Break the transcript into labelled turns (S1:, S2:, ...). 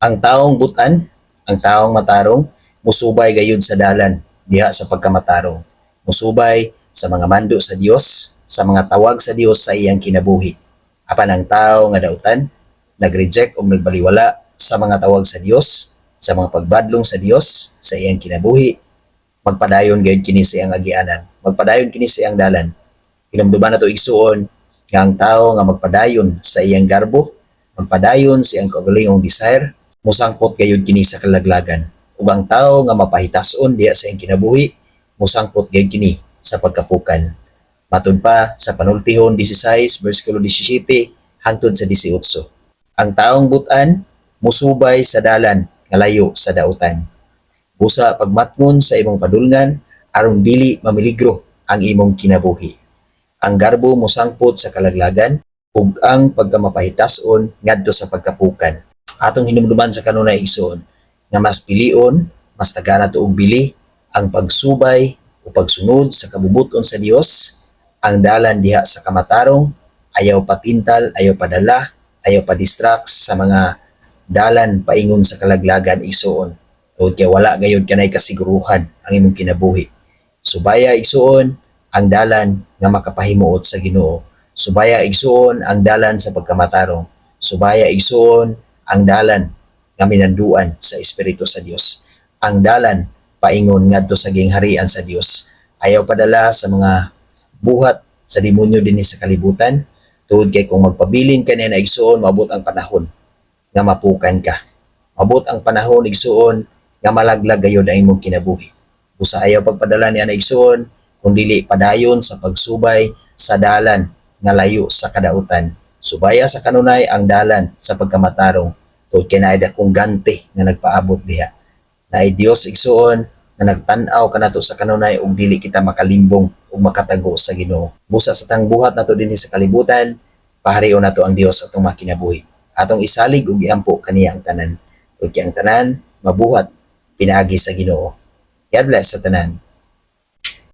S1: Ang taong butan, ang taong matarong, musubay gayud sa dalan diha sa pagkamatarong. Musubay sa mga mando sa Dios, sa mga tawag sa Dios sa iyang kinabuhi. Apan ang tao nga dautan, nag-reject o nagbaliwala sa mga tawag sa Dios, sa mga pagbadlong sa Dios sa iyang kinabuhi, magpadayon gayud kini sa iyang agianan. Magpadayon kini sa iyang dalan. Hinumduman nato, igsuon, nga ang tao nga magpadayon sa iyang garbo, magpadayon sa iyang kaugalingong desire, musangpot gayud kini sa kalaglagan. Ug ang tao nga mapahitason diha sa iyang kinabuhi, musangpot gayud kini sa pagkapukan. Matud pa sa Panultihon 16 versikulo 17 hangtod sa 18. Ang taong butan musubay sa dalan nga layo sa dautan. Busa pagmatngon sa imong padulngan aron dili mamiligro ang imong kinabuhi. Ang garbo mosangpot sa kalaglagan ug ang pagkamapahitason ngadto sa pagkapukan. Atong hinumduman sa kanunay, igsoon, nga mas pilion, mas tagana to og bili ang pagsubay o pagsunod sa kabubuton sa Dios, ang dalan diha sa kamatarong. Ayaw patintal, ayaw padala, ayaw pa-distract sa mga dalan paingon sa kalaglagan, igsuon. Tungod kay wala gayud kanay kasiguruhan ang imong kinabuhi. Subaya, igsuon, ang dalan nga makapahimuot sa Ginoo. Subaya, igsuon, ang dalan sa pagkamatarong. Subaya, igsuon, ang dalan nga minanduan sa Espiritu sa Dios. Ang dalan paingon ngadto sa gingharian sa Dios. Ayaw padala sa mga buhat sa demonyo dinhi sa kalibutan, tungod kay kung magpabilin ka niya na, igsuon, maabot ang panahon nga mapukan ka. Maabot ang panahon, igsuon, nga malaglag gayud ang imong kinabuhi. Busa ayaw pagpadala niya na, igsuon, kung dili padayon sa pagsubay sa dalan nga layo sa kadautan. Subaya sa kanunay ang dalan sa pagkamatarong tungod kay naay dakong gante nga nagpaabot diha. Naay Dios, igsuon, nga nagtan-aw kanato sa kanunay ug dili kita makalimbong ug makatago sa Ginoo. Busa sa tanang buhat nato dinhi sa kalibutan, paharion nato ang Dios atong makinabuhi. Atong isalig ug iampo kaniya ang tanan. Ug kay ang tanan mabuhat pinaagi sa Ginoo. God bless sa tanan.